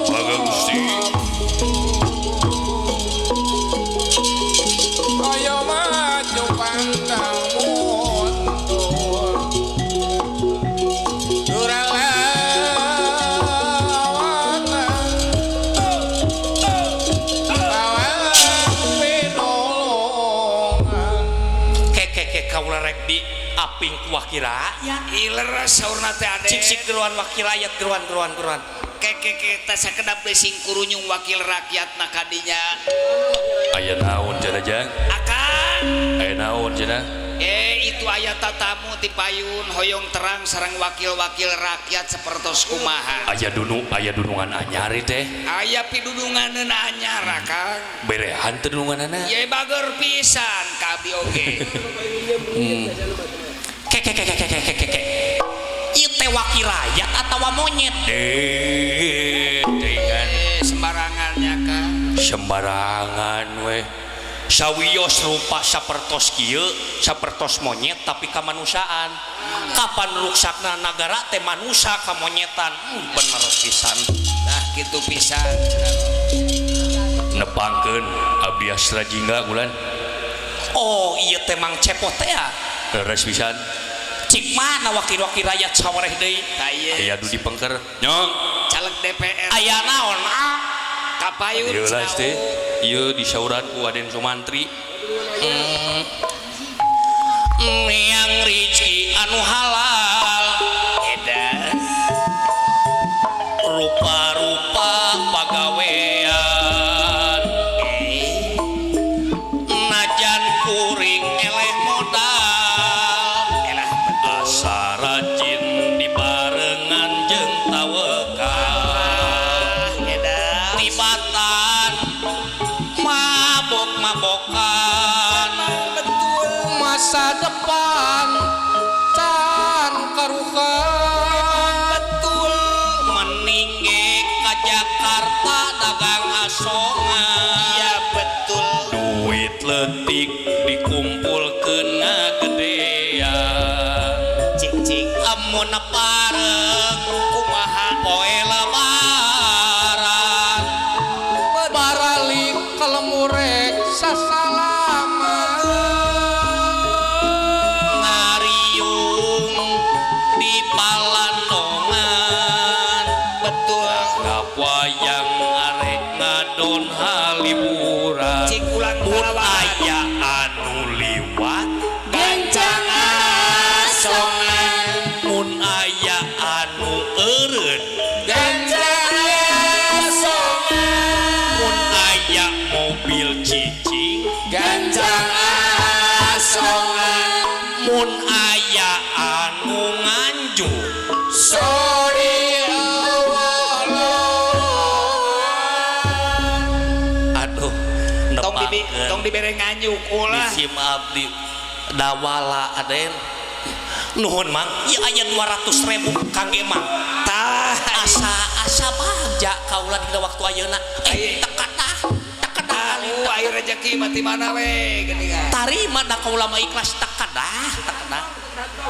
Mangga Gusti. Ayo maju pandang mundur duralawanan lawan pinolongan Kekeke kaula rek di aping ku wakil rakyat ileres saurna teh ade cik cik geruan wakil rakyat geruan geruan geruan kekeke teh sakedap deui sing kurunyung wakil rakyat na kadinya aya naon cenah jang akang aya naon cenah itu aya tatamu ti payun hoyong terang sareng wakil-wakil rakyat sapertos kumaha aya dunu aya dunungan anyar teh aya pidudunganeun anyar akang berehan teh dununganana ye bager pisan ka abdi oge kekekekekekekeke ieu teh wakil rakyat atawa monyet dengan sembarangannya kang sembarangan weh sawios rupa sapertos kieu sapertos monyet tapi kamanusiaan kapan ruksakna nagara teh manusa kamonyetan bener pisan nah kitu pisan nepangkeun abdi Astra Jingga bulan oh ieu teh Mang Cepot teh ya leres pisan cik mana wakil-wakil rakyat sawareh deui aya du dipengker nyong caleg DPR aya naon ah kapayun ieu lah teh ieu disauran ku Aden Sumantri yang rizki anu halal edan rupa-rupa pagawean najan kuring eleh modal asongan. Iya betul. Duit leutik dikumpulkeun ngagedean. Cing cing. Amun pareng Kumaha poe lebaran baralik kalemurek sasalaman ngariung di palandongan betul. Ngawayang arek ngadon haliburan Cing ulang mun kalawan. Aya anu liwat Gancang asongan. Mun aya anu eureun gancang asongan mun aya mobil cicing gancang asongan mun aya anu nganjuk sorry eueuh lowongan. Aduh Tong dibi nepangkeun tong dibere nganjuk ulah. Disim abdi dawala aden nuhun mang ieu aya 200.000 kangge mang Tah asa asa bagja kaula dina waktu ayeuna teu kadah tahu ayo rezeki mah ti mana we geuningan. Tarima da kaula mah ikhlas teu kadah teu kadah.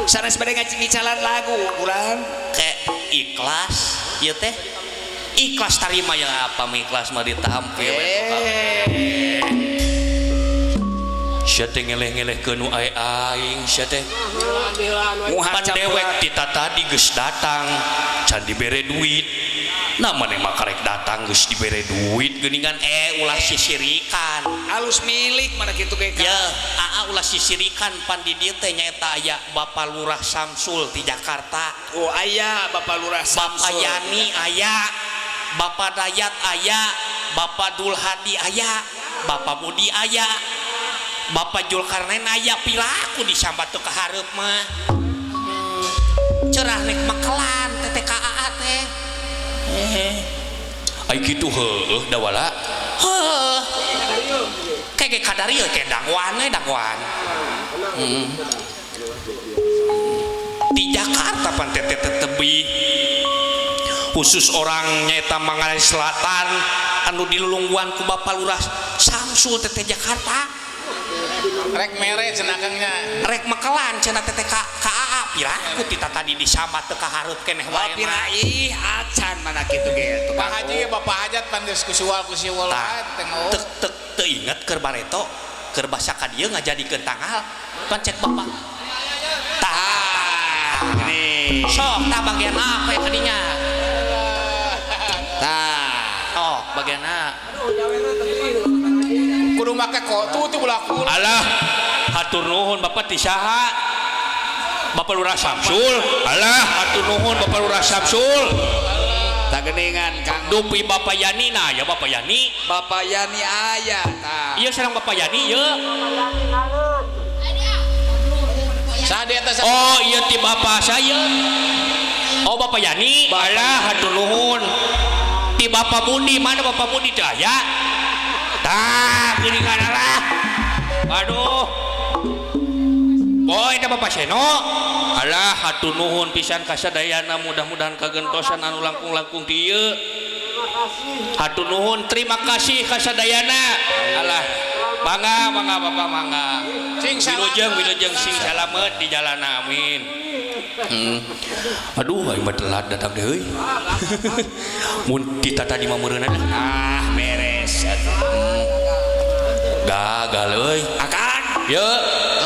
Sanes bade ngacicalan lagu ulang. Ke ikhlas ieu teh ikhlas tarima yang apa mah ikhlas mah ditampi we. Eh. Sia teh ngeleh-ngelehkeun nu ae aing sia teh. Muha Pan dewek ti tadi geus datang can dibere duit. Nah maneh mah karek datang geus dibere duit geuningan ulah sisirikan. Alus milik mana kitu ge Ya, aa ulah sisirikan pan di dieu teh nyaeta aya Bapak Lurah Samsul di Jakarta. Oh aya Bapak Lurah Bapak Samsul. Yani aya, Bapak Dayat aya, Bapak Dul Hadi aya, Bapak Budi aya, Bapak Julkarnain aya pilaku disambat teu kahareup mah. Cerah nek makelan TTKAA teh. Ai kitu heueuh dawala. Heuh. Kege kadarieu ke dangwan we dangwan. Di Jakarta pan teteh tebih khusus orang nyaeta Manggarai Selatan anu dilulungguan ku Bapak Lurah Samsul teteh Jakarta. Rek mere cenah kangnya. Rek mekelan cenah teteh ka AA piraku tita tadi disambat teu kahareup keneh Wah wae mah. pira ih acan mana kitu ge tukang. Pak Haji Bapak Hajat pan geus kusiwal kusiwal Tah, wae teh ngeueuh. teu teu teu inget keur bareto keur basa ka dieu ngajadikeun tanggal pan cek bapak. Tah, Nih. sok tah bagian apa ya kadinya? Tah. Oh, bagian A. Kudu make kotu tuh belah kula. Alah, hatur nuhun Bapak ti saha? Bapak Lurah Samsul. Alah, hatur nuhun Bapak Lurah Samsul. Tah geuningan Kang. Dupi Bapak Yani nah ya Bapak Yani. Bapak Yani aya tah. Iya sareng Bapak Yani ieu. Saha di atas? Oh, iya ti Bapak saya. Oh, Bapak Yani. Alah, hatur nuhun. Ti Bapak Budi, mana Bapak Budi teu aya? Tah, geuningan alah. Aduh. Oh, eta Bapak Seno. Alah, hatur nuhun pisan kasadayana mudah-mudahan kagentosan anu langkung-langkung ti ieu. Hatur nuhun, terima kasih kasadayana. Alah, mangga mangga Bapak mangga. Sing Wilujeng salamet. Wilujeng sing salamet di jalan amin. Aduh, aing mah telat datang deh euy. Mun tita tadi mah meureunna dah. Ah beres atuh. Gagal euy. Akan Ye,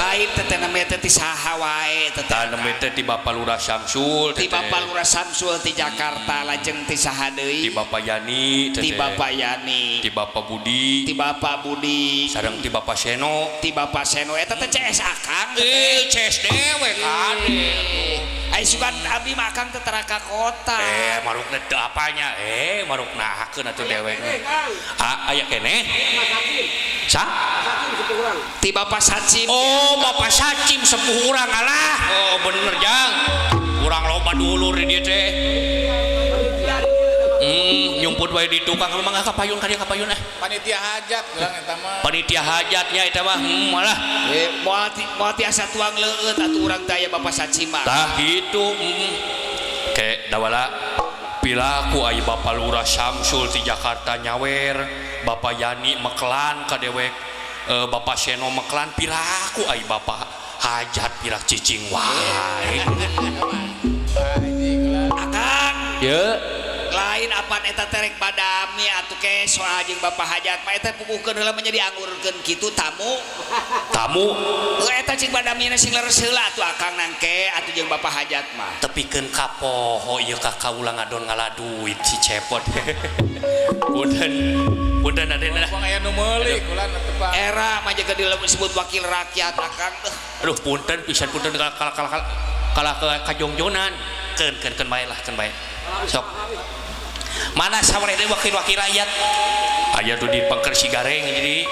lain teteh namanya teh ti saha wae teteh. tah nembe teh ti Bapak Lurah Samsul Ti teteh. Bapak Lurah Samsul ti Jakarta lajeng ti saha Ti deui? Bapak Yani Ti teteh. Bapak Yani. Ti Bapak Budi. Ti Bapak Budi. Sareng ti Bapak Seno. Ti Bapak Seno eta teh CS Akang teteh. CS dewe kade. Ai sugan abdi mah Akang teh tara ka kota. Marukna teu apanya? Marukna hakeun atuh dewek. Ah, aya keneh? Sa? Ti Bapak Sacim. Oh, Bapak Sacim sepuh urang alah. Oh, bener jang. Urang loba dulur di dieu teh. Nyumput wae di tukang mangga ka payun ka dieu ka payun ah. Panitia hajat urang eta mah. Panitia hajatnya eta mah malah. Moal tiasa tuang leueut atuh urang teh aya Bapak Sacim mah. Tah gitu. Ke dawala pilaku aya Bapak Lurah Samsul di Jakarta nyawer Bapak Yani mekelan ka dewek, Bapak Seno mekelan piraku ai Bapak Hajat pirak cicing wae. Akang. Ye. Lain apan eta terek badami atuh ke soal jeung Bapak Hajat mah eta puguhkeun heula menjadi angurkeun kitu tamu. Tamu. Heuh eta cing badamina sing leres heula atuh akang nangke atuh jeung Bapak Hajat mah. Tepikeun kapoho ieu ka kaula ngadon ngala duit si Cepot. Punten. Punten adena. Wong aya nu meuli kula teu Pak. Era mah jaga disebut wakil rakyat akang teh. Aduh punten pisan punten kala kala kala ka kajongjonan. Keun keun keun bae lah keun bae. Sok. Mana sawareh deui wakil-wakil rakyat? Aya tuh di pangker si Gareng jadi.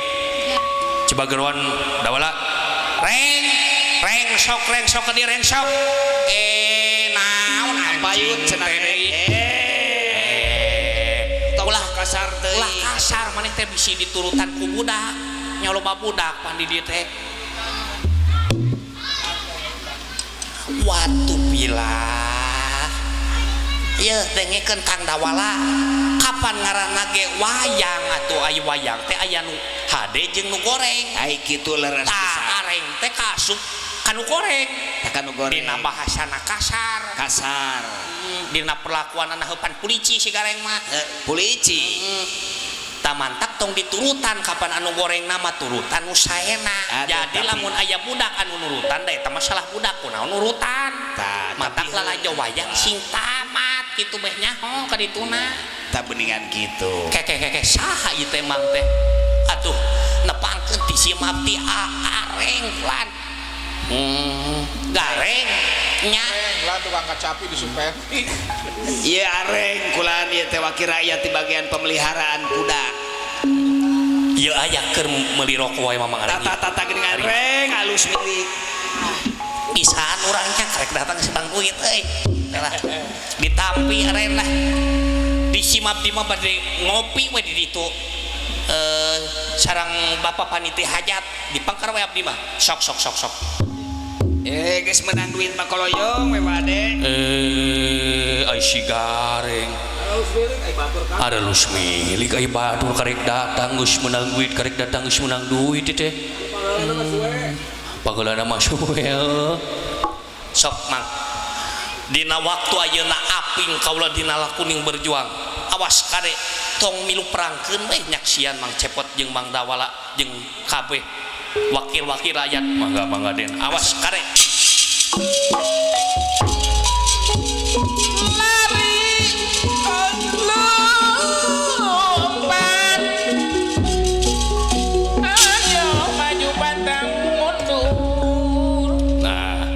Coba geruan dawala. Reng, reng sok reng sok ke reng sok. Naon Payun cenah teh. Ulah kasar teuing. Ulah kasar maneh teh bisi diturutan ku budak. Nya loba budak pan di dieu teh. Watu pilah. Ieu dengekeun Kang Dawala. Kapan ngaranna ge wayang atuh ai wayang teh aya nu hade jeung nu goreng. Ai kitu leres Tah pisan. areng teh kasup kanu goreng. Tah kanu goreng. Dina bahasana kasar. Kasar. Dina perlakuanana heupan pulici si Gareng mah. Pulici. Tamantak tong diturutan kapan anu goreng nama turutan nu saena. Jadi lamun aya budak anu nurutan da eta masalah budak kunaon nurutan. Mantak lalajo wayang sing tamat kitu meh nyaho ka dituna. Tah beningan kitu. Keke keke saha ieu teh mang teh? Atuh nepangkeun ti si Mabdi areng lan. Gareng nya Lah tukang kacapi di Superi. Ieu areng kulan ieu teh wakil rakyat di bagian pemeliharaan kuda. Ieu aya keur meuli rokok wae Mamang Areng. Tata-tata geuning areng alus milik. Bisaan urang nya karek datang sedang duit euy. Lah ditampi areng lah. Di Simabdi mah bade ngopi we di ditu. Sarang Bapak panitia hajat di pangkar we abdi mah. Sok sok sok sok. Geus menang duit mah koloyong we wade. Ai si Gareng. Aralus milik ai batur karek datang geus menang duit karek datang geus menang duit teh. Pageulana mah suwe. Sok mang. Dina waktu ayeuna aping kaula dina lakuning berjuang. Awas kade tong milu perangkeun we nyaksian Mang Cepot jeung Mang Dawala jeung kabeh wakil-wakil rakyat mangga mangga den. Awas kade. Lari lompat ayo maju pantang mundur. Nah,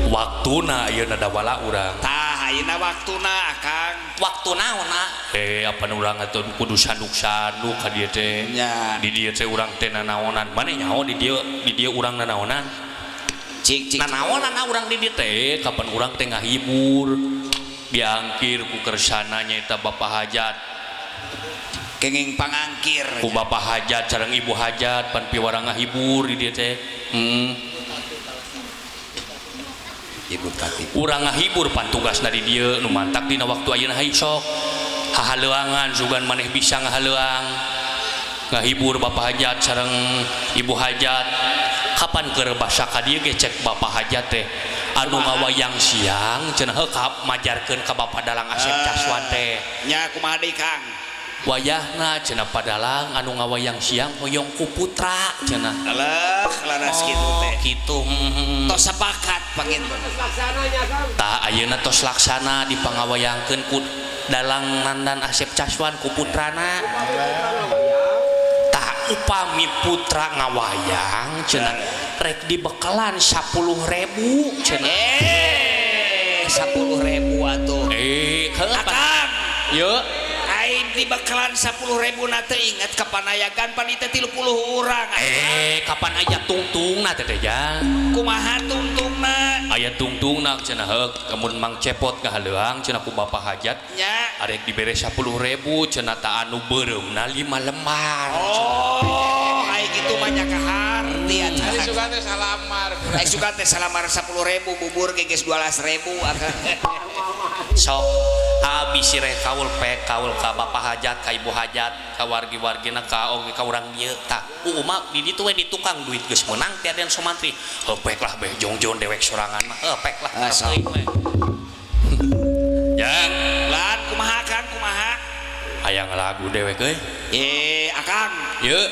waktuna ayeuna Dawala urang. Tah ayeuna waktuna akang. Waktu naonna? Apan urang atuh kudu sanduk-sanduk ka dieu teh. Nya. Di dieu teh urang teh nanaonan. Mane nyaho di dieu urang nanaonan? Cik cik. Nanaonan urang di dieu teh kapan urang teh ngahibur. Diangkir ku kersana nyaeta Bapak Hajat. Kenging pangangkir. Ku Bapak Hajat sareng Ibu Hajat pan piwarang ngahibur di dieu teh. Ibu Tati. Urang ngahibur pan tugasna di dieu nu mantak dina waktu ayeuna hayu sok hahaleuangan sugan maneh bisa ngahaleuang ngahibur Bapak Hajat sareng Ibu Hajat kapan keur basa ka dieu ge cek Bapak Hajat teh anu ngawayang siang cenah heuh ka majarkeun ka Bapak Dalang Asep Caswan teh Nya kumaha deui Kang? Wayahna cenah padalang anu ngawayang siang hoyong ku putra cenah. Alah laras kitu teh. Kitu. Tos sepakat panginten. Tah ayeuna tos laksana dipangawayangkeun ku Dalang Nandan Asep Caswan ku putrana. Tah upami putra ngawayang cenah rek dibekalan 10.000 cenah. 10.000 atuh. Akang. Yeuh. Aing dibekalan 10.000 na teh inget kapanayagan panita 30 urang. Kapan aya tungtungna teh teh jang? Kumaha tungtungna? Aya tungtungna cenah heuk kemun Mang Cepot ngahaleuang cenah ku Bapak Hajat. Nya. Arek dibere 10.000 cenah ta anu beureumna 5 lembar. Oh, ai kitu mah nya kahar. ngarti atuh. Ari sugan teh salamar. Ai sugan teh salamar 10.000 bubur ge geus 12.000 akang. Sok abi sireh kaul pek kaul ka bapak hajat ka ibu hajat ka wargi-wargina ka oge ka urang dieu tah. Umak di ditu we di tukang duit geus meunang ti Aden Somantri. Heuh pek lah beh jongjon dewek sorangan mah. Heuh pek lah. Teuing we. Jang, lan kumaha Kang kumaha? Hayang lagu dewek euy. Akang. Yeuh.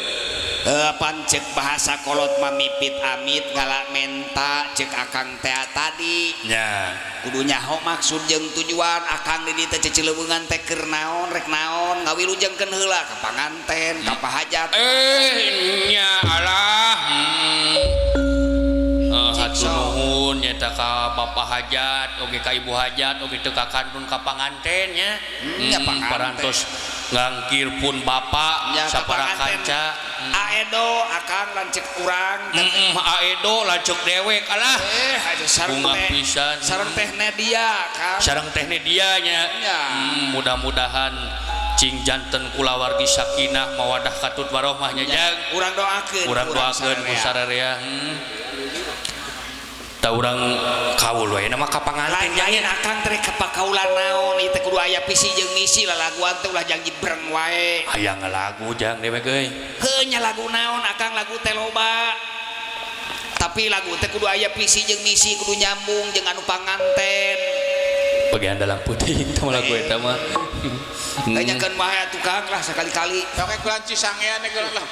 Pan cek bahasa kolot mamipit amit ngala menta cek akang teh tadi. Nya. Kudu nyaho maksud jeung tujuan akang di dieu teh cecileuweungan teh keur naon rek naon ngawilujengkeun heula ka panganten ka pahajat. Nya alah. Hatur nuhun nyata ka bapak hajat oge ka ibu hajat oge teu ka kantun ka panganten nya. Nya panganten. Parantos ngangkir pun bapak sapara kanca. Aedo akang lanceuk urang. Aedo lanceuk dewek alah. Sareng teh pisan. Sareng teh Nedia Kang. Sareng teh Nedia nya. Mudah-mudahan cing janten kulawargi sakinah mawadah katut warohmah nya jang. Urang doakeun. Urang doakeun ku sararea. Ta urang kaul we na mah ka panganten lain akang teh ka pakaulan naon ieu teh kudu aya visi jeung misi lalaguan teh ulah jang jibreng wae. Hayang lagu jang dewek euy. Heuh nya lagu naon akang lagu teh loba. Tapi lagu teh kudu aya visi jeung misi kudu nyambung jeung anu panganten. Bagian dalam putih teh lagu eta mah. Tanyakeun wae atuh Kang lah sakali-kali. Oke kulan Cisangean lah.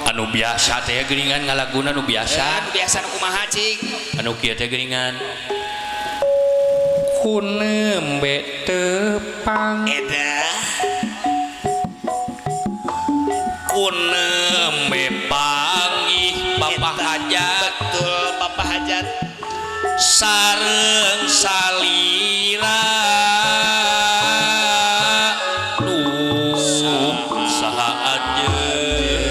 Anu biasa teh geuningan ngalaguna anu biasa. Anu biasa nu kumaha cing? Anu kieu teh geuningan. Ku nembe tepang. Edah. Ku nembe panggih bapak hajat. Betul bapak hajat. Sareng salira. Saha anjeun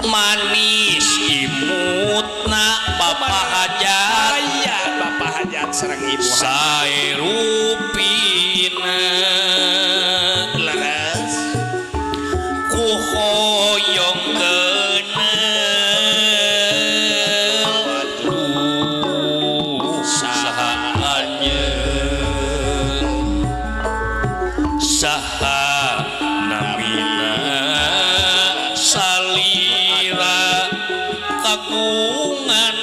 manis imutna bapak hajat. Aya bapak hajat sareng ibu hajat. Sae rupina leres ku hoyong keuneu saha anjeun saha namina salira kagungan